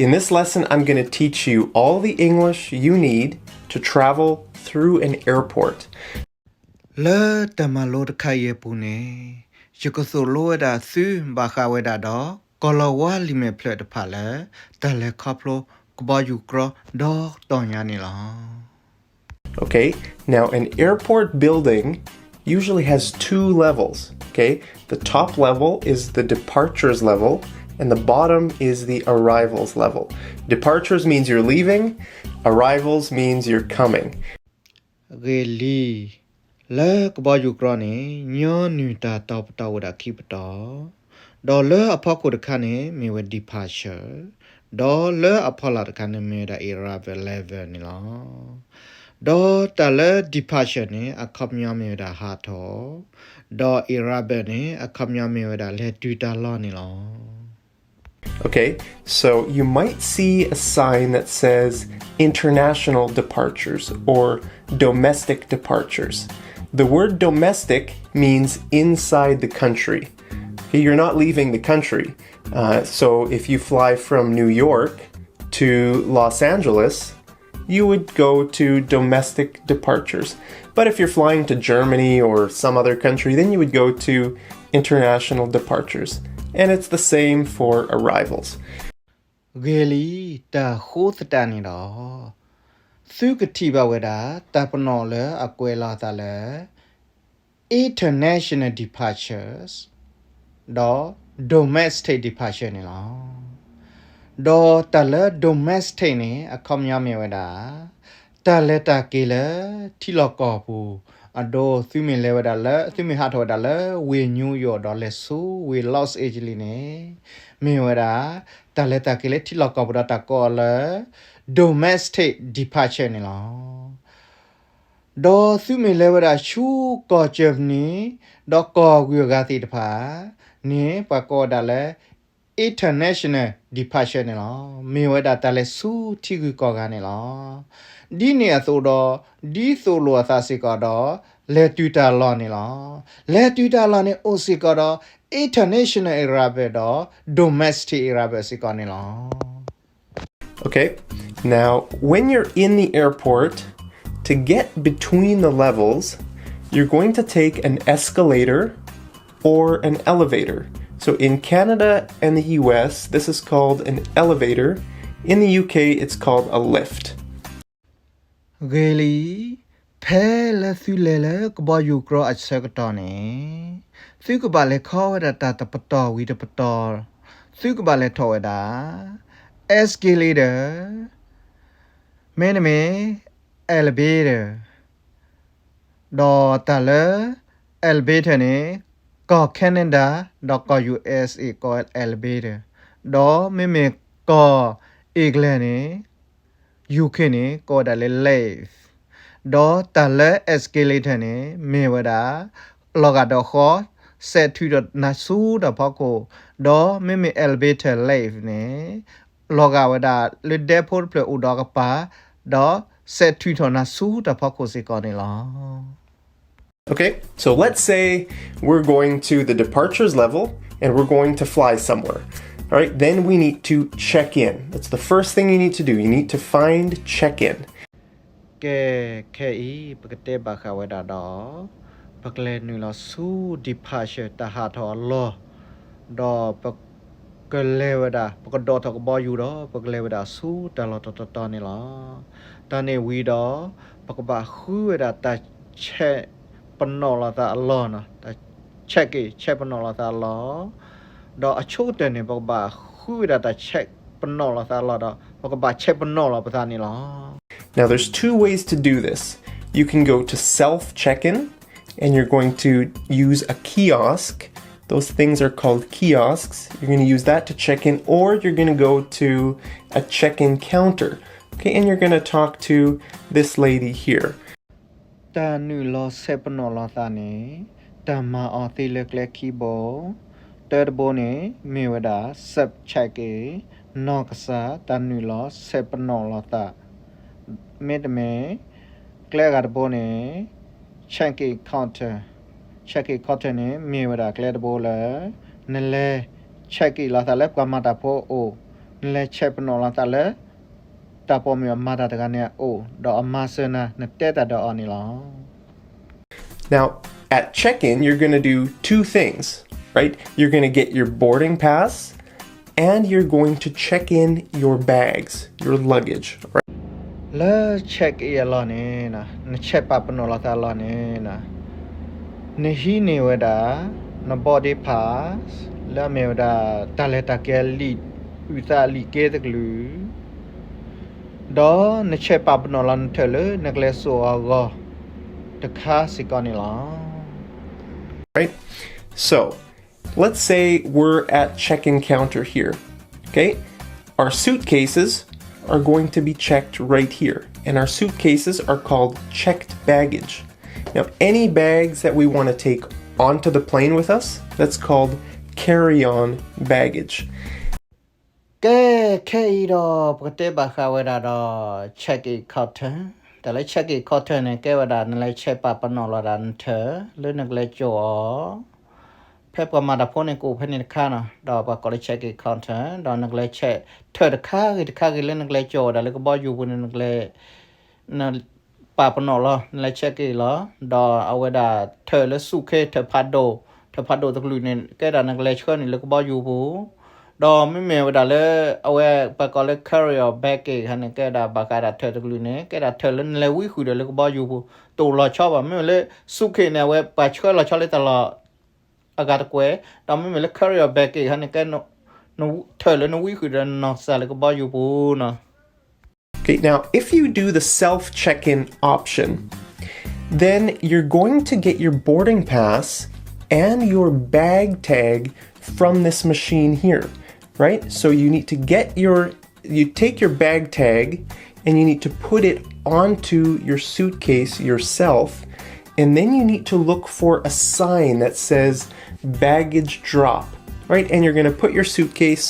In this lesson, I'm going to teach you all the English you need to travel through an airport. လၢတၢ်မၤလိတခါအံၤအပူၤန့ၣ်, ယကသိၣ်လိဝဲဒၣ်သုဘၣ်ဃးဝဲဒၣ်ဒီး ကီၢ်လီၤဝါလံာ်မဲာ်ဖျၢၣ်တဖၣ်လၢ တၢ်လဲၤခီဖျိကဘီယူၤကြီဒီးတီၢ်ညါန့ၣ်လီၤ. Okay, now an airport building usually has two levels. Okay, the top level is the departures level, and the bottom is the arrivals level. Departures means you're leaving, arrivals means you're coming. ဂ့ၢ်လံ, လၢကဘီယူၤကြီန့ၣ် ညီနုၢ်တၢ်တီၤပတီၢ်အိၣ်ဝဲဒၣ်ခံပတီၢ်, ဒီးလၢအဖီခိၣ်တခါန့ၣ် မ့ၢ်ဝဲ departure, ဒီးလၢအဖီလာ်တခါန့ၣ် မ့ၢ်ဝဲဒၣ် arrival level န့ၣ်လီၤ. ဒီးတၢ်လၢ departure န့ၣ် အခီပညီမ့ၢ်ဝဲဒၣ်ဟးထီၣ်, ဒီး arrival န့ၣ် အခီပညီမ့ၢ်ဝဲဒၣ်လဲၤတုၤတၢ်လီၢ်န့ၣ်လီၤ. Okay, so you might see a sign that says international departures or domestic departures. The word domestic means inside the country. Okay, you're not leaving the country. Uh, so if you fly from New York to Los Angeles, you would go to domestic departures. But if you're flying to Germany or some other country, then you would go to international departures. And it's the same for arrivals. ဂ့ၢ်လံ, တၢ်ဃိသတးန့ၣ်ဒီး, သုကထံၣ်ဘၣ်ဝဲဒၣ် တၢ်ပနီၣ်လၢအကွဲးလီၤအသးလၢ international departures ဒီး domestic departure န့ၣ်လီၤ. ဒီးတၢ်လၢ domestic န့ၣ် အခီပညီမ့ၢ်ဝဲဒၣ် တၢ်လဲၤတၢ်က့ၤလၢထံလီၢ်ကီၢ်ပူၤ, အဒိ သုမ့ၢ်လဲၤဝဲဒၣ်လၢ သုမ့ၢ်ဟးထီၣ်ဝဲဒၣ်လၢဝ့ၢ် New York ဒီးလဲၤဆူဝ့ၢ် Los Angeles န့ၣ်, မ့ၢ်ဝဲဒၣ် တၢ်လဲၤတၢ်က့ၤလၢထံလီၢ်ကီၢ်ပူၤဒီးတၢ်ကိးအီၤလၢ domestic departure န့ၣ်လီၤ. ဒီးသုမ့ၢ်လဲၤဝဲဒၣ်ဆူကီၢ် Germany ဒီးကီၢ်ဂုၤအဂၤသ့ၣ်တဖၣ်န့ၣ် ပှၤကိးဝဲဒၣ်လၢ international departure န့ၣ်လီၤ. မ့ၢ်ဝဲဒၣ်တၢ်လဲၤဆူထံဂုၤကီၢ်ဂၤန့ၣ်လီၤ. ဒ်န့ၣ်အသိးဒီး ဒ်သိးလိာ်အသးစ့ၢ်ကီးဒီး လဲၤတုၤတၢ်လီၢ်န့ၣ်လီၤ. လဲၤတုၤတၢ်လီၢ်န့ၣ်အိၣ်စ့ၢ်ကီးဒီး international arrival ဒီး domestic arrival စ့ၢ်ကီးန့ၣ်လီၤ. Okay, now when you're in the airport, to get between the levels, you're going to take an escalator or an elevator. So in Canada and the U S, this is called an elevator. In the U K, it's called a lift. ဂ့ၤလံ, ဖဲလၢသုလဲၤလၢကဘီယူၤကြီအဆၢကတီၢ်န့ၣ်, သုကဘၣ်လဲၤခီဝဲဒၣ်တၢ်တပတီၢ်ဝံၤတပတီၢ်, သုကဘၣ်လဲၤထီၣ်ဝဲဒၣ် escalator, မ့တမ့ၢ် elevator, ဒီးတၢ်လၢ elevator န့ၣ် ကီၢ် Canada ဒီးကီၢ် U S A ကိး elevator, ဒီးမ့မ့ၢ်ကီၢ် England န့ၣ် U K န့ၣ် ကိးဝဲဒၣ်လၢ lift, ဒီးတၢ်လၢ escalator န့ၣ် မ့ၢ်ဝဲဒၣ် လီၤဂာ်ဒီးဃီ စဲးထုးထီၣ်နၤဆူတၢ်ဖီခိၣ်, ဒီးမ့မ့ၢ် elevator lift န့ၣ် လီၤဂာ်ဝဲဒၣ်လၢဒဲဖိတဖျၢၣ်အိၣ်ဒီးအကပၤ, ဒီးစဲးထုးထီၣ်နၤဆူတၢ်ဖီခိၣ်စ့ၢ်ကီးန့ၣ်လီၤ. Okay, so let's say we're going to the departures level and we're going to fly somewhere. All right, then we need to check in. That's the first thing you need to do. You need to find check in. ကဲ, ခဲအံၤ ပကတဲဘၣ်ဃးဝဲဒၣ်ဒီး ပကလဲၤနုာ်လီၤဆူ departure တၢ်ဟးထီၣ်အလီၢ်, ဒီးပကလဲၤဝဲဒၣ် ပကဒိးထီၣ်ကဘီယူၤဒီး ပကလဲၤဝဲဒၣ်ဆူတၢ်လီၢ်တတီၤတီၤန့ၣ်လီၤ. တၢ်န့ၣ်ဝံၤဒီး ပကဘၣ်ဃုဝဲဒၣ်တၢ် check ပနီၣ်လိာ်သးအလီၢ်န့ၣ်, တၢ် check in, check ပနီၣ်လိာ်သးအလီၢ်, ဒီးအဆိကတၢၢ်န့ၣ် ပကဘၣ်ဃုဝဲဒၣ်တၢ် check ပနီၣ်လိာ်သးအလီၢ်ဒီး ပကဘၣ် check ပနီၣ်လိာ်ပသးန့ၣ်လီၤ. Now there's two ways to do this. You can go to self check-in and you're going to use a kiosk. Those things are called kiosks. You're going to use that to check in, or you're going to go to a check-in counter. Okay, and you're going to talk to this lady here. တၢ်နုာ်လီၤဆဲးပနီၣ်လိာ်သးန့ၣ် တၢ်မၤအီၤသ့လၢကျဲခံဘိ, တၢတဘိန့ၣ် မ့ၢ်ဝဲဒၣ် self check-in, နီၢ်ကစၢ်တၢ်နုာ်လီၤဆဲးပနီၣ်လိာ်သး, မ့တမ့ၢ် ကျဲဂၤတဘိန့ၣ် check-in counter, check-in counter န့ၣ် မ့ၢ်ဝဲဒၣ်ကျဲတဘိလၢ နလဲၤ check-in လိာ်သးလၢပှၤမၤတၢ်ဖိအအိၣ်, နလဲၤဆဲးပနီၣ်လီၤသးလၢ တၢ်ပိာ်မုၣ်အမၤတၢ်တဂၤန့ၣ်အအိၣ်, ဒီးအမၤစၢၤနၤ, နတဲတၢ်ဒီးအီၤန့ၣ်လီၤ. Now, at check-in, you're going to do two things, right? You're going to get your boarding pass and you're going to check in your bags, your luggage, right? လၢ check-in အလီၢ်န့ၣ်, နဆဲးပာ်ပနီၣ်လီၤသးအလီၢ်န့ၣ်, နဟံးန့ၢ်ဝဲဒၣ် န boarding pass လၢအမ့ၢ်ဝဲဒၣ် တၢ်လဲၤတၢ်က့ၤအလံာ်အုၣ်သးအလံာ်က့တကလုာ် ဒီးနဆဲးပာ်ပနီၣ်လီၤနထၢၣ်လၢနကလဲၤစိာ်အဂီၢ်တခါစ့ၢ်ကီးန့ၣ်လီၤ. Right? So, let's say we're at check-in counter here. Okay? Our suitcases are going to be checked right here. And our suitcases are called checked baggage. Now, any bags that we want to take onto the plane with us, that's called carry-on baggage. ကဲ, ခဲအံၤဒီး ပကတဲဘၣ်ဃးဝဲဒၣ်ဒီး check-in counter. တၢ်လၢ check-in counter န့ၣ် ကဲဝဲဒၣ် နလဲၤဆဲးပာ်ပနီၣ်လီၤဒၣ်နထၢၣ် လၢနကလဲၤစိာ်အီၤ ဖဲပှၤမၤတၢ်ဖိန့ၣ် ကအိၣ်ဖဲန့ၣ်တခါနီၤ, ဒီးပှၤကိးလၢ check-in counter, ဒီးနကလဲၤဆဲးထၢၣ်တခါဂ့ၤတခါဂ့ၤ လၢနကလဲၤစိာ်ဝဲဒၣ်လၢကဘီယူၤပူၤန့ၣ် နကလဲၤ နပာ်ပနီၣ်လီၤ, နလဲၤ check-in လီၤ, ဒီးအဝဲဒၣ်ထၢၣ်လၢ suitcase ထၢၣ်ဖးဒိၣ်, ထၢၣ်ဖးဒိၣ်တကလုာ်န့ၣ် ကဲဒၣ်နကလဲၤဆှၢန့ၣ်လၢကဘီယူၤပူၤ, ဒီးမ့မ့ၢ်ဝဲဒၣ်လၢ အဝဲပှၤကိးလၢ carry-on baggage န့ၣ် ကဲဒၣ်ဘၣ်ဃးဒၣ်ထၢၣ်တကလုာ်န့ၣ် ကဲဒၣ်ထၢၣ်လၢနလဲၤဝံဃုာ်ဒီးလၢကဘီယူၤပူၤ, တအိၣ်လီၤဆီဘၣ်. မ့မ့ၢ်လၢ suitcase န့ၣ် အဝဲပှၤဆှၢလီၤဆီလၢတၢ်လီၢ် အဂၤတကွဲၢ်, ဒီးမ့မ့ၢ်လၢ carry-on baggage န့ၣ် ကဲ ထၢၣ်လၢနဝံဃုာ်ဒီးနနီၢ်ကစၢ်လၢကဘီယူၤပူၤနီၤ. Okay, now if you do the self check-in option, then you're going to get your boarding pass and your bag tag from this machine here, right? So you need to get your you take your bag tag and you need to put it onto your suitcase yourself. And then you need to look for a sign that says baggage drop, right? And you're going to put your suitcase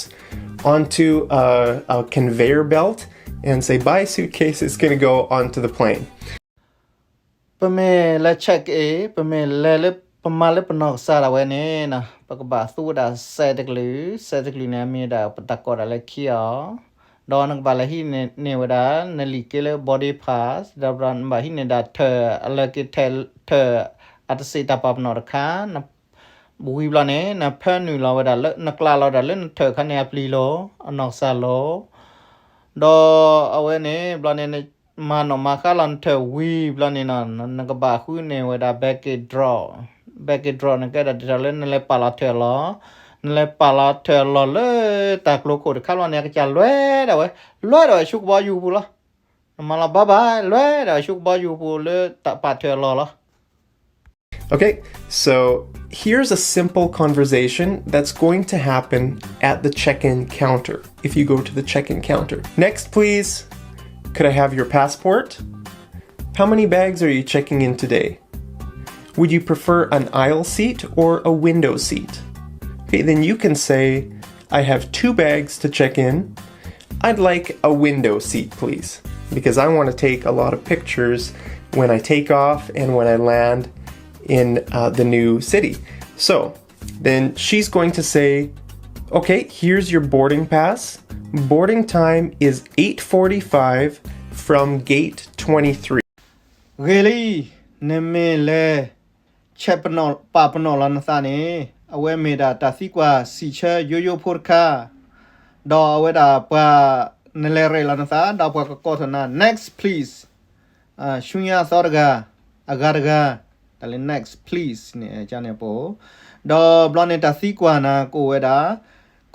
onto a, a conveyor belt and say, "Bye, suitcase, it's going to go onto the plane." ပမ့ၢ်လဲၤ check-in, ပမ့ၢ်လဲၤလၢပမၤလၢပနီၢ်ကစၢ်ဒၣ်ဝဲန့ၣ်, ပကဘၣ်သူဝဲဒၣ်စဲးတကလုာ်, စဲးတကလုာ်န့ၣ် အမ့ၢ်ဒၣ်ပတၢ်ကိးဒၣ်လၢ key-in, ဒီးနကဘၣ်လဲၤဟံးန့ၢ်ဝဲဒၣ် နလံာ်က့လၢ boarding pass, ဒီးနဘၣ်ဟံးန့ၢ်ဒၣ်ထၢၣ်အလၢၢ်က့ၤထၢၣ် ထၢၣ်အတစံးတၢ်ပာ်ပနီၣ်တခါ, ဝံၤဘျီန့ၣ် နဖၢနုာ်လီၤဝဲဒၣ်လၢ နကျးလီၤဒၣ်လၢနထၢၣ်ခါန့ၣ်အပျံၤလီၤ, အနီၢ်ကစၢ်လီၤ. ဒီးအဝဲန့ၣ် ဘျီန့ၣ် နမၤနီၣ်မၤဃါလီၤနထၢၣ်ဝံၤဘျီန့ၣ်နီၤ, နကဘၣ်ဃုန့ၢ်ဝဲဒၣ် baggage drop, baggage drop န့ၣ် ကဲဒၣ်ဒ်သိးလၢနလဲၤပာ်လီၤထၢၣ်လီၤ, နလဲၤပာ်လီၤထၢၣ်လီၤလၢတၢ်ကျိခိၣ်တခါဘျီန့ၣ် အကစၢ်လွဲဒၣ်ဝဲ, လွဲဒၣ်ဝဲဆူကဘီယူၤပူၤလီၤ. နမၤလီၤ bye bye လွဲဒၣ်ဝဲဆူကဘီယူၤပူၤလၢတၢ်ပာ်ထၢၣ်အလီၢ်လီၤ. Okay, so here's a simple conversation that's going to happen at the check-in counter if you go to the check-in counter. Next, please. Could I have your passport? How many bags are you checking in today? Would you prefer an aisle seat or a window seat? Okay, then you can say, "I have two bags to check in. I'd like a window seat, please, because I want to take a lot of pictures when I take off and when I land in uh, the new city." So then she's going to say, "Okay, here's your boarding pass. Boarding time is eight forty-five from gate twenty-three." ဂ့ၤလံ, နမ့ၢ်လဲၤ ဆဲးပနီၣ် ပာ်ပနီၣ်လီၤနသးန့ၣ် အဝဲမ့ၢ်ဒၣ်တၢ်သံကွၢ်စံးဆၢယိယိဖိတခါ, ဒီးအဝဲဒၣ်ပှၤ နလဲၤရဲၣ်လီၤနသး ဒီးပှၤကကိးထီၣ်နၤ next please, ဆူညါအသီတဂၤ, အဂၤတဂၤ, တၢ်လၢ next please န့ၣ် ကန့ၣ်အပူၤ, ဒီးဘျီန့ၣ်တၢ်သံကွၢ်နၤကအိၣ်ဝဲဒၣ်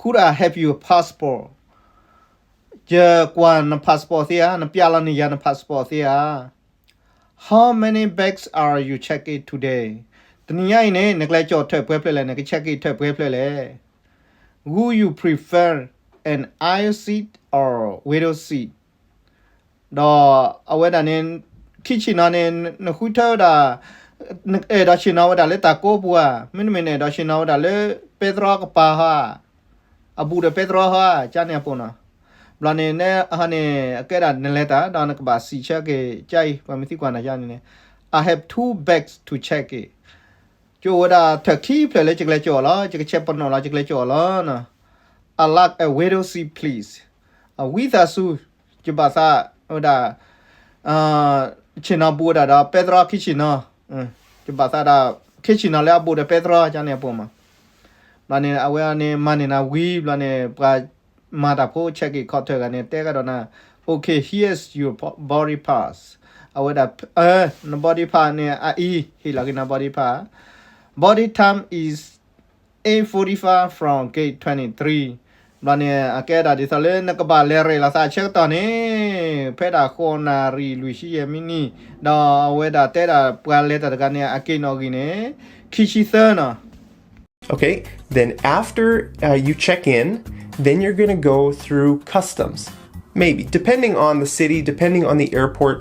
Could I have your passport? ယကွၢ်န passport သ့ဧါ, နပျးလီၤန့ၢ်ယၤန passport သ့ဧါ. How many bags are you checking today? တနံၤညါအံၤန့ၣ် နကလဲၤစိာ်ထၢၣ်ပှဲၤဖျၢၣ်လဲၣ်, နက check in ထၢၣ်ပှဲၤဖျၢၣ်လဲၣ်. Would you prefer an aisle seat or window seat? ဒီးအဝဲဒၣ်န့ၣ် ခံဆ့ၣ်နီၤန့ၣ် နဃုထၢဝဲဒၣ်, နအဲၣ်ဒိးဆ့ၣ်နီၤဝဲဒၣ်လၢတၢ်ကိးပူၤဧါ, မ့တမ့ၢ်နအဲၣ်ဒိးဆ့ၣ်နီၤဝဲဒၣ်လၢပဲတြီကပၤဟီဧါ, အဘူးဒီးပဲတြီဟီဧါ, ကန့ၣ်အပူၤနီၤ. ဘျီန့ၣ် နဟီန့ၣ် အကဲဒၣ်နလဲၤတၢ် ဒီးနကဘၣ်စံးဆၢက့ၤ ကအံၤ ပှၤမ့ၢ်သံကွၢ်နၤန့ၣ်, I have two bags to check in. ယအိၣ်ဝဲဒၣ်ထၢၣ်ခံဖျၢၣ်လၢယကလဲၤစိာ်အီၤလီၤ, ယကဆဲးပနီၣ်လီၤ ယကလဲၤစိာ်အီၤလီၤ. I'd like a window seat, please. အဝံသးစူၤ ယဘၣ်သးဝဲဒၣ် ဆ့ၣ်နီၤဘူးဝဲဒၣ်ဒီးပဲတြီခံဆ့ၣ်နီၤ, ယဘၣ်သးဒၣ် ခံဆ့ၣ်နီၤလၢအဘူးဒီးပဲတြီကန့ၣ်အပူၤမး. ဘျီန့ၣ် အဝဲန့ၣ်မၤန့ၢ်နၤဝံၤ ဘျီန့ၣ် ပှၤမၤတၢ်ဖိ check in counter ဂၤန့ၣ် တဲကဒီးနၤ okay, here's your boarding pass. အဝဲဒၣ် န boarding pass န့ၣ် အအံၤ ဟ့ၣ်လီၤက့ၤနၤ boarding pass. Boarding time is eight forty-five from gate twenty-three. ဘျီန့ၣ် အကဲဒၣ်ဒ်သိးလၢ နကဘၣ်လဲၤရဲၣ်လီၤသးအဆၢကတီၢ်န့ၣ် ဖဲဒၣ်ဃိးနၣ်ရံၣ်လွံၢ်ဆံယဲၢ်မံးနံး, ဒီးအဝဲဒၣ်တဲဒၣ်ပှၤလဲၤတၢ်တဂၤန့ၣ် အက့ၤနီၣ်ဂံၢ်န့ၣ် ခံဆံသၢနီၤ. Okay, then after uh, you check in, then you're going to go through customs. Maybe, depending on the city, depending on the airport.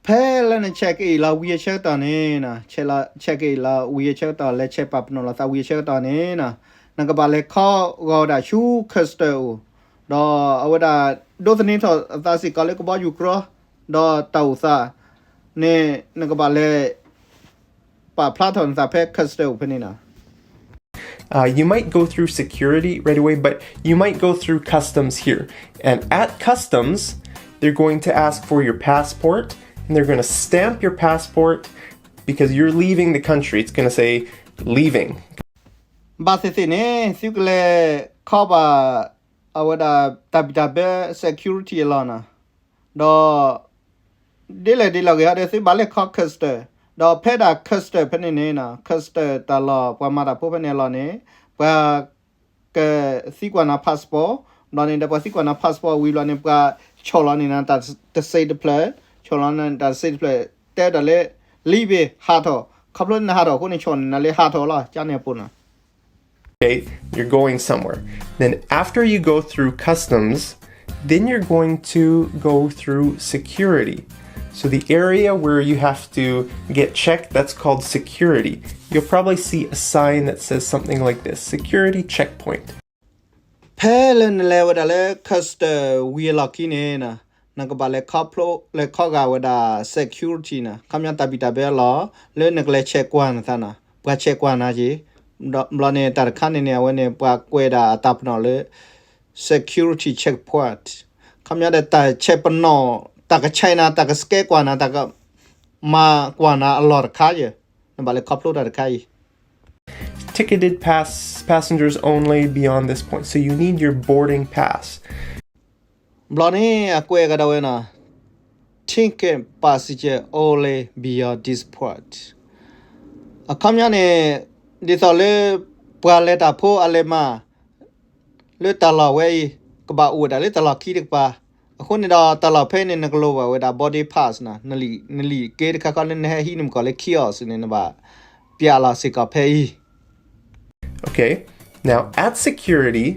ဖဲလၢန check in လီၤဝံၤအဆၢကတီၢ်န့ၣ်နီၤ, check in လီၤဝံၤအဆၢကတီၢ် လဲၤ check ပာ်ပနီၣ်လီၤသးဝံၤအဆၢကတီၢ်န့ၣ်နီၤ, နကဘၣ်လဲၤခီဂီၤဝဲဒၣ်ဆူ customs အအိၣ်, ဒီးအဝဲဒၣ်ဒိးသန့ၤထီၣ်အသးစ့ၢ်ကီးလၢကဘီယူၤကြီ ဒီးတၢ်အိၣ်သးန့ၣ် နကဘၣ်လဲၤ ပာ်ဖျါထီၣ်နသးဖဲ customs အအိၣ်ဖဲန့ၣ်နီၤ. Uh, you might go through security right away, but you might go through customs here. And at customs, they're going to ask for your passport and they're going to stamp your passport because you're leaving the country. It's going to say leaving. ဘၣ်သ့ၣ်သ့ၣ်န့ၣ် သုကလဲၤခီဘၣ် အဝဲဒၣ်တၢ်ဘံၣ်တၢ်ဘၢ security အလီၢ်နီၤ, ဒီး ဒ်လဲၣ်ဒ်လဲၣ်ဂ့ၤဟီဒီး သုဘၣ်လဲၤခီ customs, ဒီးဖဲဒၣ် customs ဖဲန့ၣ်န့ၣ်နီၤ, customs တၢ်လီၢ် ပှၤမၤတၢ်ဖိဖဲန့ၣ်အလီၢ်န့ၣ် ပှၤကသံကွၢ်နၤ passport, ဘျီန့ၣ်ဒီးပှၤသံကွၢ်နၤ passport ဝံၤဘျီန့ၣ် ပှၤဆီၣ်လီၤန့ၢ်နၤတၢ်တစဲးတဖျၢၣ်, ဆီၣ်လီၤန့ၢ်နၤတၢ်တစဲးတဖျၢၣ် တဲဝဲဒၣ်လၢ leaving ဟးထီၣ်, ခီဖျိနဟးထီၣ်အဃိန့ၣ် ဆီၣ်န့ၢ်နၤလၢဟးထီၣ်လီၤ ကန့ၣ်အပူၤနီၤ. Okay, you're going somewhere. Then after you go through customs, then you're going to go through security. So the area where you have to get checked, that's called security. You'll probably see a sign that says something like this, security checkpoint. ဖဲလၢနလဲၤဝဲဒၣ်လၢ customs ဝံၤအလီၢ်ခံန့ၣ်နီၤ, နကဘၣ်လဲၤခီဖျိ လဲၤခီဂာ်ဝဲဒၣ် security နီၤ, ခီပညီတၢ်ဘံၣ်တၢ်ဘၢအလီၢ် လၢနကလဲၤ check ကွၢ်နသးနီၤ, ပှၤ check ကွၢ်နၤက့ၤ, ဘျီန့ၣ် တၢ်တခါန့ၣ်န့ၣ် အဝဲန့ၣ် ပှၤကွဲးဒၣ်အတၢ်ပနီၣ်လၢ security checkpoint, ခီပညီဒီးတၢ် check ပနီၣ်, တၢ်က check နၤ, တၢ်က scan ကွၢ်နၤ, တၢ်ကမၤကွၢ်နၤအလီၢ်တခါယဲၢ်, နဘၣ်လဲၤခီဖျိတၢ်တခါအံၤ Ticketed pass, passengers only beyond this point. So you need your boarding pass. ဘျီန့ၣ် အကွဲးကဒီးဝဲနီၤ, ticket passenger only beyond this point. အခီပညီန့ၣ် ဒ်သိးလၢ ပှၤလဲၤတၢ်ဖိအလဲၤမး လၢတၢ်လီၢ်ဝဲအံၤ ကဘၣ်အိၣ်ဝဲဒၣ်လၢတၢ်လီၢ်ခံတကပၤ, အဃိန့ၣ်ဒီးတၢ်လီၢ်ဖဲန့ၣ် နကလိၣ်ဘၣ်ဝဲဒၣ် boarding pass နီၤ, နလံာ်က့တခါခီလၢနဟဲဟံးန့ၢ်မ့ၢ်ကီၢ်လၢ kiosk န့ၣ် နဘၣ်ပျးလီၤစ့ၢ်ကီးဖဲအံၤ Okay, now at security,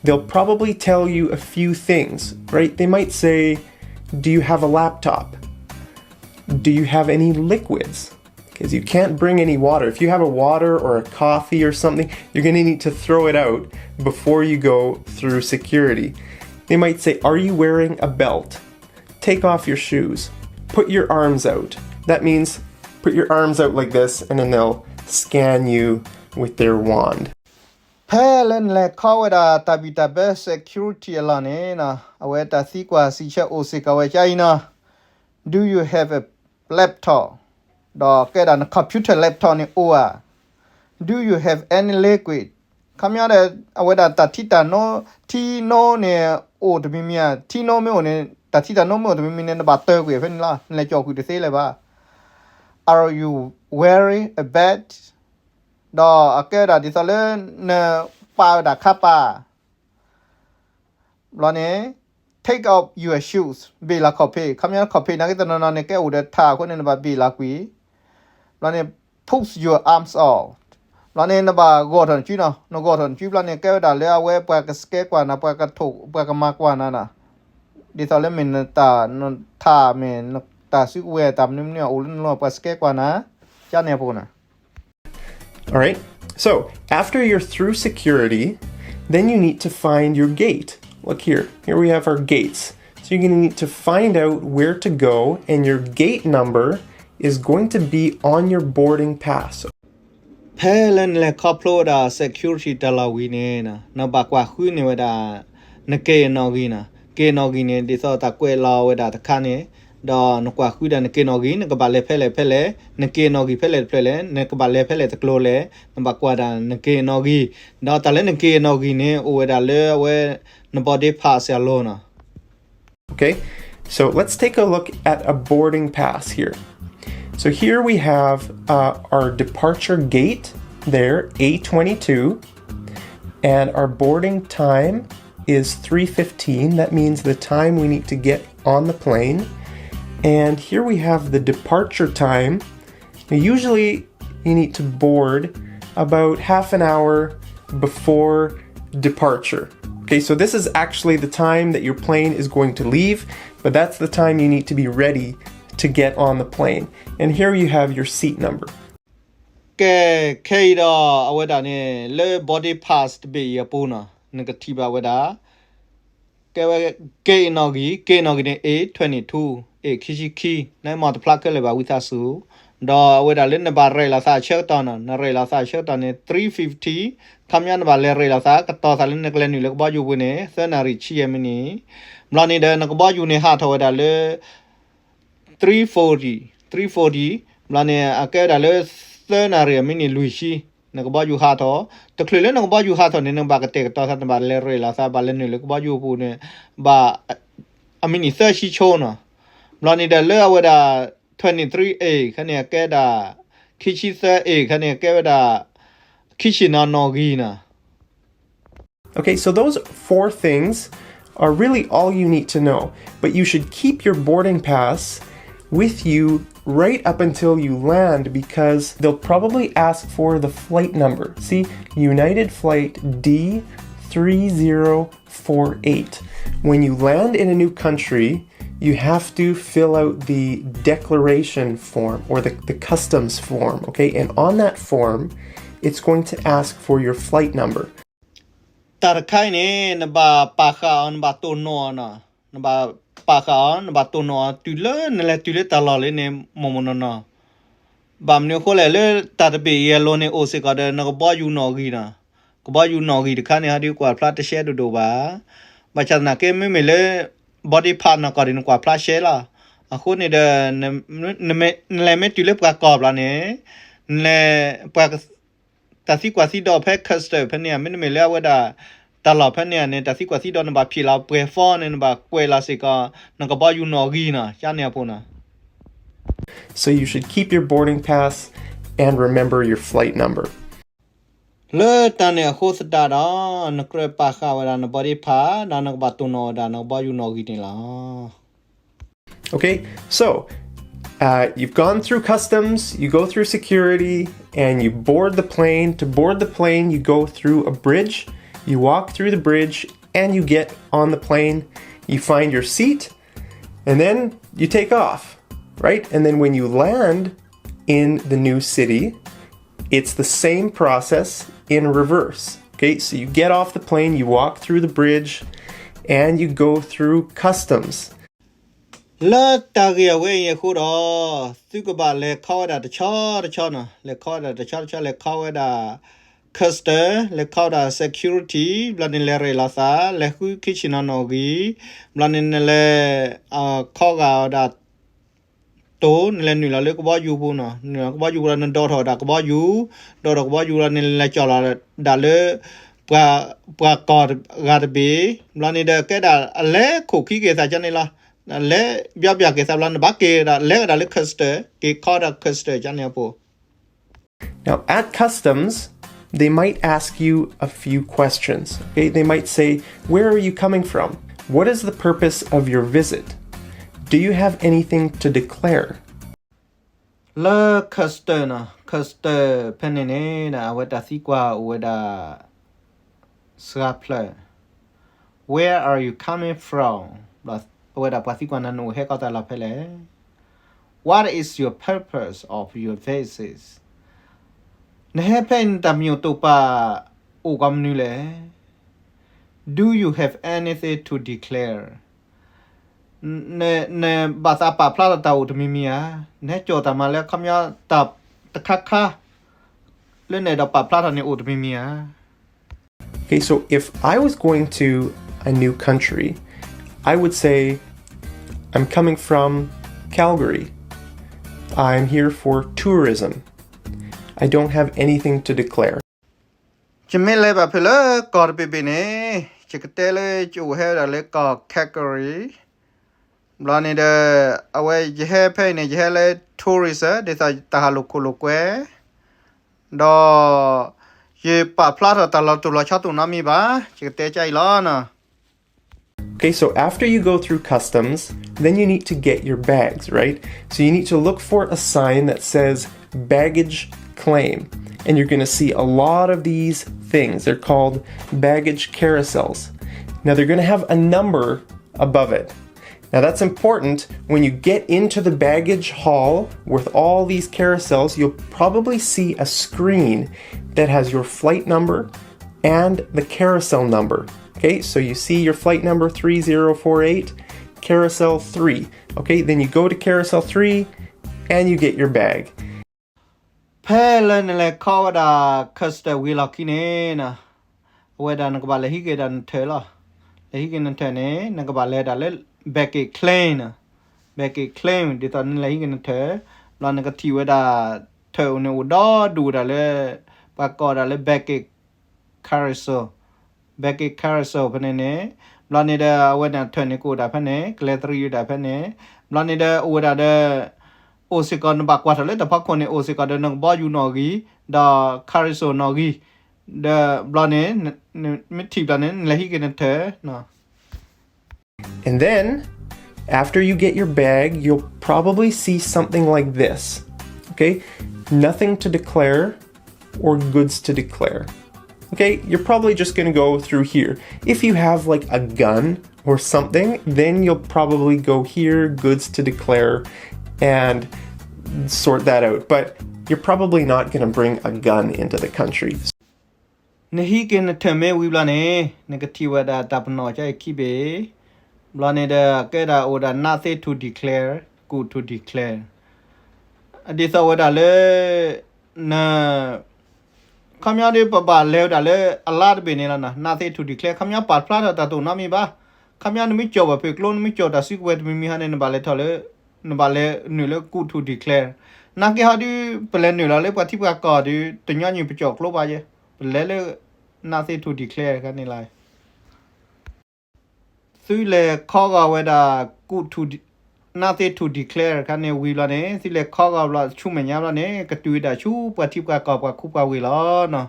they'll probably tell you a few things, right? They might say, do you have a laptop? Do you have any liquids? Because you can't bring any water. If you have a water or a coffee or something, you're going to need to throw it out before you go through security. They might say, are you wearing a belt? Take off your shoes. Put your arms out. That means put your arms out like this, and then they'll scan you with their wand. ဖဲလၢနလဲၤခီဝဲဒၣ်တၢ်ဘံၣ်တၢ်ဘၢ security အလီၢ်န့ၣ်နီၤ, အဝဲတၢ်သံကွၢ်စံးဆၢအိၣ်စ့ၢ်ကီးဝဲဒ်အံၤနီၤ, do you have a laptop? ဒီးကဲဒၣ်န computer laptop န့ၣ်အိၣ်ဧါ, do you have any liquid? ခီပညီဒီး အဝဲဒၣ်တၢ်ထံတၢ်နိ, ထံနိန့ၣ် အိၣ်တမံၤမံၤဧါ, ထံနိမ့ၢ်အိၣ်န့ၣ် တၢ်ထံတၢ်နိမ့ၢ်အိၣ်တမံၤမံၤန့ၣ် နဘၣ်တၢၢ်ကွံာ်ဖဲန့ၣ်လီၤ, နလဲၤကၠီၣ်ကွံာ်တသ့လၢၤဘၣ်. Are you wearing a belt? ဒီးအကဲဒၣ်ဒ်သိးလၢ နပာ်ဝဲဒၣ်ခါပာ် ဘျီန့ၣ် take off your shoes, ဘ့ၣ်လီၤခီၣ်ဖံး, ခီပညီခီၣ်ဖံးနာ်က့တနီၤနီၤန့ၣ် ကဲအိၣ်ဒီးထးအဃိန့ၣ် နဘၣ်ဘ့ၣ်လီၤကွံာ်, ဘျီန့ၣ် put your arms out, ဘျီန့ၣ် နဘၣ်ဂီၢ်ထီၣ်နစုနီၤ, နဂီၢ်ထီၣ်နစုဘျီန့ၣ် ကဲဝဲဒၣ်လၢအဝဲပှၤက scan ကွၢ်နၤ, ပှၤကထိၣ်, ပှၤကမၤကွၢ်နၤနီၤ, ဒ်သိးလၢမ့ၢ်နတၢ်, နထးမ့ၢ်နတၢ်စုကဝဲၤတၢ်မနုၤမနုၤအအိၣ်လၢနလီၢ် ပှၤ scan ကွၢ်နၤ, ကန့ၣ်အပူၤနီၤ. All right. So after you're through security, then you need to find your gate. Look here. Here we have our gates. So you're going to need to find out where to go, and your gate number is going to be on your boarding pass. ဖဲလၢနလဲၤခီဖျိဝဲဒၣ် security တၢ်လီၢ်ဝံၤန့ၣ် နဘၣ်ကွၢ်ဃုန့ၢ်ဝဲဒၣ် နက့ၤနီၣ်ဂံၢ်နီၤ, က့ၤနီၣ်ဂံၢ်န့ၣ် ဒ်သိးတၢ်ကွဲးလီၤဝဲဒၣ်တခါန့ၣ်, ဒီးနကွၢ်ဃုဒၣ်နက့ၤနီၣ်ဂံၢ် နကဘၣ်လဲၤဖဲလဲၣ်ဖဲလဲၣ်, နက့ၤနီၣ်ဂံၢ်ဖဲလဲၣ်တဖျၢၣ်လဲၣ်, နကဘၣ်လဲၤဖဲလဲၣ်တကျိၤလဲၣ်, နဘၣ်ကွၢ်ဒၣ်နက့ၤနီၣ်ဂံၢ်, ဒီးတၢ်လၢနက့ၤနီၣ်ဂံၢ်န့ၣ် အိၣ်ဝဲဒၣ်လၢအဝဲ န boarding pass အလီၢ်နီၤ. Okay, so let's take a look at a boarding pass here. So here we have uh, our departure gate there, A twenty-two, and our boarding time is three fifteen. That means the time we need to get on the plane. And here we have the departure time. Now, usually you need to board about half an hour before departure. Okay, so this is actually the time that your plane is going to leave, but that's the time you need to be ready to get on the plane. And here you have your seat number. ကဲ, ခဲအံၤဒီး အဝဲဒၣ်န့ၣ် လၢ boarding pass တဘ့ၣ်အံၤအပူၤနီၤ, နကထံၣ်ဘၣ်ဝဲဒၣ် ကဲဝဲ က့ၤနီၣ်ဂံၢ်, က့ၤနီၣ်ဂံၢ်န့ၣ် A twenty-two, A ခံဆံခံ, နမ့ၢ်တဖျါခဲလၢာ်ဘၣ် ဝံသးစူၤ, ဒီးအဝဲဒၣ်လၢနဘၣ်ရဲၣ်လီၤသးအဆၢကတီၢ်နီၤ, နရဲၣ်လီၤသးအဆၢကတီၢ်န့ၣ် three fifty, ခီပညီနဘၣ်လဲၤရဲၣ်လီၤသး ကတီၤသးလၢနကလဲၤနုာ်လၢကဘီယူၤပူၤန့ၣ် သၢနၣ်ရံၣ်ဆံယဲၢ်မံးနံး, ဘျီန့ၣ်ဒီး နကဘီယူၤန့ၣ်ဟးထီၣ်ဝဲဒၣ်လၢ three forty, three forty, ဘျီန့ၣ် အကဲဝဲဒၣ်လၢ သၢနၣ်ရံၣ်အမံးနံးလွံၢ်ဆံ, နကဘီယူၤဟးထီၣ်, တချုးလၢနကဘီယူၤဟးထီၣ်န့ၣ် နဘၣ်ကတဲာ်ကတီၤသး နဘၣ်လဲၤရဲၣ်လီၤသး ဘၣ်လဲၤနုာ်လၢကဘီယူၤပူၤန့ၣ် ဘၣ် အမံးနံးသၢဆံဆိနီၤ, ဘျီန့ၣ်ဒီးလၢအဝဲဒၣ် twenty-three A ခါန့ၣ် အကဲဒၣ် ခံဆံသၢ A ခါန့ၣ် အကဲဝဲဒၣ် ခံဆံနီၣ်ဂံၢ်နီၤ. Okay, so those four things are really all you need to know, but you should keep your boarding pass with you right up until you land because they'll probably ask for the flight number. See, United Flight D three zero four eight. When you land in a new country, you have to fill out the declaration form or the, the customs form, okay? And on that form, it's going to ask for your flight number. တၢ်တခါအံၤန့ၣ် နဘၣ်ပာ်ဃာ်အီၤ နဘၣ်တိၢ်နီၣ်အီၤနီၤ, နဘၣ်ပာ်ဃာ်အီၤ နဘၣ်တိၢ်နီၣ်အီၤ တုၤလၢနလဲၤတုၤလၢတၢ်လီၢ်လၢန့ၣ် မိၢ်မိၢ်နီၢ်နီၢ်, ဘၣ်မနုၤအဃိလဲၣ် လၢတၢ်တဘ့ၣ်အံၤအလီၢ်န့ၣ် အိၣ်စ့ၢ်ကီးဒီး နကဘီယူၤနီၣ်ဂံၢ်နီၤ, ကဘီယူၤနီၣ်ဂံၢ်တခါန့ၣ် ဟဲဒုးကွၢ်ဖျါတရှဲဒိၣ်ဒိၣ်ဘၣ်, ဘၣ်ဆၣ်သနာ်က့ မ့မ့ၢ်လၢ boarding pass နီၢ်ကီၢ်ဒ် နကွၢ်ဖျါရှဲလီၤ, အဃိန့ၣ်ဒီး နလဲၤမ့ၢ်တုၤလၢပှၤကီၢ်ဘျီန့ၣ် နလဲၤ ပှၤ တၢ်သံကွၢ်သံဒိးဖဲ custom ဖဲန့ၣ် မ့တမ့ၢ်လၢအဝဲဒၣ် တၢ်လီၢ်ဖဲန့ၣ်န့ၣ် တၢ်သံကွၢ်သံဒိး နဘၣ်ဖံးလီၤပှဲၤ form န့ၣ် နဘၣ်ကွဲးလီၤစ့ၢ်ကီး နကဘီယူၤနီၣ်ဂံၢ်နီၤ ကန့ၣ်အပူၤနီၤ. So you should keep your boarding pass and remember your flight number. လၢတၢ်န့ၣ်အဃိသတးဒီး နကြၢးပာ်ဃာ်ဝဲဒၣ်န boarding pass ဒီးနကဘၣ်တိၢ်နီၣ်ဝဲဒၣ် နကဘီယူၤနီၣ်ဂံၢ်န့ၣ်လီၤ. Okay, so uh, you've gone through customs, you go through security, and you board the plane. To board the plane, you go through a bridge, you walk through the bridge, and you get on the plane. You find your seat, and then you take off, right? And then when you land in the new city, it's the same process in reverse. Okay, so you get off the plane, you walk through the bridge, and you go through customs. လၢတၢ်ဂ့ၢ်အဝဲအံၤအဃိဒီး သုကဘၣ်လဲၤခီဝဲဒၣ်တဆီတဆီနီၤ, လဲၤခီဝဲဒၣ်တဆီတဆီ လဲၤခီဝဲဒၣ် custom, လဲၤခီဝဲဒၣ် security, ဘျီန့ၣ်လဲၤရဲၣ်လီၤသး, လဲၤဃုခံဆံနီၣ်နီၣ်ဂံၢ်, ဘျီန့ၣ်နလဲၤ ခီဂာ်ဝဲဒၣ် တိၢ် နလဲၤနုာ်လီၤလၢကဘီယူၤပူၤနီၤ, နုာ်လီၤကဘီယူၤပူၤလီၤ နဒိးထီၣ်ဝဲဒၣ်ကဘီယူၤ, ဒိးထီၣ်ကဘီယူၤလီၤ နလဲၤကၠီၣ်လီၤဒၣ်လၢ ပှၤ ပှၤကီၢ်ဂၤတဘ့ၣ်, ဘျီန့ၣ်ဒီးကဲဒၣ်အလဲၤခိၣ်ခံက့ၤသးကန့ၣ်လီၤ, လဲၤဘျီဘျီက့ၤသးဘျီ နဘၣ်က့ၤဒၣ်လဲၤဝဲဒၣ်လၢ custom, က့ၤခီဒၣ် custom ကန့ၣ်အပူၤ. Now, at customs, they might ask you a few questions. Okay? They might say, "Where are you coming from? What is the purpose of your visit? Do you have anything to declare?" လၢ custom နီၤ, custom ဖဲန့ၣ်န့ၣ် အဝဲတၢ်သံကွၢ်အိၣ်ဝဲဒၣ် စှၤဖျၢၣ်, "Where are you coming from?" အဝဲဒၣ်ပှၤသံကွၢ်နၤ နအိၣ်ဟဲခီတၢ်လီၢ်ဖဲလဲၣ်. "What is your purpose of your visit?" နဟဲဖဲအံၤနတၢ်မံၤအိၣ်တိာ်ပာ်အိၣ်ကီးမနုၤလဲၣ်. "Do you have anything to declare?" နဘၣ်သးပာ်ဖျါထီၣ်တၢ်အိၣ်တမံၤမံၤဧါ, နဟဲကၠီၣ်တၢ်မၤလၢအခီပညီတၢ်တခါခါ လၢနအဲၣ်ဒိးပာ်ဖျါထီၣ်န့ၣ်အိၣ်တမံၤမံၤဧါ. Okay, so if I was going to a new country. I would say, I'm coming from Calgary. I'm here for tourism. I don't have anything to declare. ယမ့ၢ်လဲၤဘၣ်ဖဲလၢကီၢ်တဘ့ၣ်ဘ့ၣ်န့ၣ် ယကတဲလၢယအိၣ်ဟဲဝဲဒၣ်လၢကီၢ် Calgary ဘျီန့ၣ်ဒီး အဝဲယဟဲဖဲအံၤန့ၣ် ယဟဲလၢ tourist ဒ်သိးတၢ်ဟးလိာ်ခိၣ်လိာ်ကွဲ ဒီး ယပာ်ဖျါထီၣ်တၢ်လီၤတိၢ်လီၤဆီတအိၣ်နီတမံၤဘၣ်, ယကတဲကအံၤလီၤ. Okay, so after you go through customs, then you need to get your bags, right? So you need to look for a sign that says baggage claim. And you're going to see a lot of these things. They're called baggage carousels. Now, they're going to have a number above it. Now, that's important. When you get into the baggage hall with all these carousels, you'll probably see a screen that has your flight number and the carousel number. Okay, so you see your flight number three zero four eight, carousel three. Okay, then you go to carousel three and you get your bag. ဖဲလၢနလဲၤခီဝဲဒၣ် customs ဝံၤလီၢ်ခံန့ၣ်နီၤ, အဝဲဒၣ်နကဘၣ်လဲၤဟံးက့ၤဒၣ်နထၢၣ်လီၤ. လဲၤဟံးက့ၤနထၢၣ်န့ၣ် နကဘၣ်လဲၤဒၣ်လၢ baggage claim နီၤ. Baggage claim ဒ်သိးနလဲၤဟံးက့ၤနထၢၣ်, ဘျီနကထံၣ်ဝဲဒၣ် ထၢၣ်အိၣ်န့ၣ်အိၣ်ဒီဒူၣ်ဝဲဒၣ်လၢ ပှၤကိးဒၣ်လၢ baggage carousel, baggage carousel ဖဲန့ၣ်န့ၣ်, ဘျီန့ၣ်ဒီး အဝဲဒၣ်ထၢၣ်န့ၣ်ကအိၣ်ဒၣ်ဖဲန့ၣ်, ကလဲၤတရံးဝဲဒၣ်ဖဲန့ၣ်, ဘျီန့ၣ်ဒီး အိၣ်ဝဲဒၣ်ဒီး အိၣ်စ့ၢ်ကီးနဘၣ်ကွၢ်ထီၣ်လၢတၢ်ဖီခိၣ်န့ၣ် အိၣ်စ့ၢ်ကီးဒီးနကဘီယူၤနီၣ်ဂံၢ်, ဒီး carousel နီၣ်ဂံၢ်, ဒီးဘျီန့ၣ် မ့ၢ်ထံၣ်ဘျီန့ၣ် နလဲၤဟံးက့ၤနထၢၣ် And then, after you get your bag, you'll probably see something like this. Okay? Nothing to declare or goods to declare. Okay, you're probably just going to go through here. If you have like a gun or something, then you'll probably go here, goods to declare, and sort that out. But you're probably not going to bring a gun into the country. နဟံးက့ၤနထၢၣ်မ့ၢ်ဝံၤဘျီန့ၣ် နကထံၣ်ဝဲဒၣ်တၢ်ပနီၣ်ကါအံၤခံဘ့ၣ်, ဘျီန့ၣ်ဒီး ကဲဒၣ်အိၣ်ဒၣ် nothing to declare, good to declare. ဒ်သိးဝဲဒၣ်လၢ န ခီပညီဒီး ပဘၣ်လဲၤဝဲဒၣ်လၢအလါတဘ့ၣ်န့ၣ်လီၤနီၤ, nothing to declare ခီပညီပာ်ဖျါထီၣ်တၢ်တအိၣ်နီတမံၤဘၣ်. ခီပညီနမ့ၢ်ကၠီၣ်ဘၣ်ဖဲကျိ နမ့ၢ်ကၠီၣ်တၢ်စုကဝဲၤတမံၤမံၤဟီန့ၣ် နဘၣ်လဲၤထီၣ်လၢ နဘၣ်လဲၤနုာ်လၢ good to declare. နာ်က့ဟီဒီး ပလဲၤနုာ်လီၤလၢပှၤထံပှၤကီၢ်ဒီး တညီနုၢ်ပကၠီၣ်ကျိဘၣ်ယဲ, ပလဲၤလၢ nothing to declare ခါန့ၣ်လီၤ. သုလဲၤခီဂီၤဝဲဒၣ် nothing to declare ခါန့ၣ်ဝံၤဘျီန့ၣ် သုလဲၤခီဂီၤဘျီဆူမဲာ်ညါဘျီန့ၣ် ကတုၤဝဲဒၣ်ဆူပှၤထံပှၤကီၢ်ပှၤခူပှၤဝ့ၢ်လီၤနီၤ.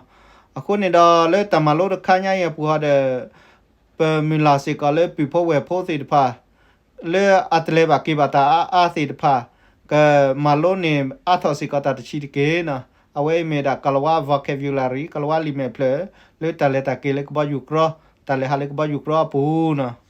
အဃိန့ၣ်ဒီးလၢတၢ်မၤလိတခါညါအံၤအပူၤဟီဒီး ပမုၢ်လၢ်စ့ၢ်ကီးလၢပုၢ်ဖိဝဲၢ်ဖိသ့ၣ်တဖၣ် လၢအတလဲၤဘၣ်က့ၤဘၣ်တၢ်အါအါသ့ၣ်တဖၣ် ကမၤလိန့ၢ်အါထီၣ်စ့ၢ်ကီးတၢ်တဆံးတက့ၢ်နီၤ. အဝဲအံၤမ့ၢ်ဒၣ်ကလၤဝါ vocabulary ကလၤဝါလံာ်မဲာ်ဖျၢၣ် လၢတၢ်လဲၤတၢ်က့ၤလၢကဘီယူၤကြီ, တၢ်လဲၤဟးလၢကဘီယူၤကြီအပူၤနီၤ.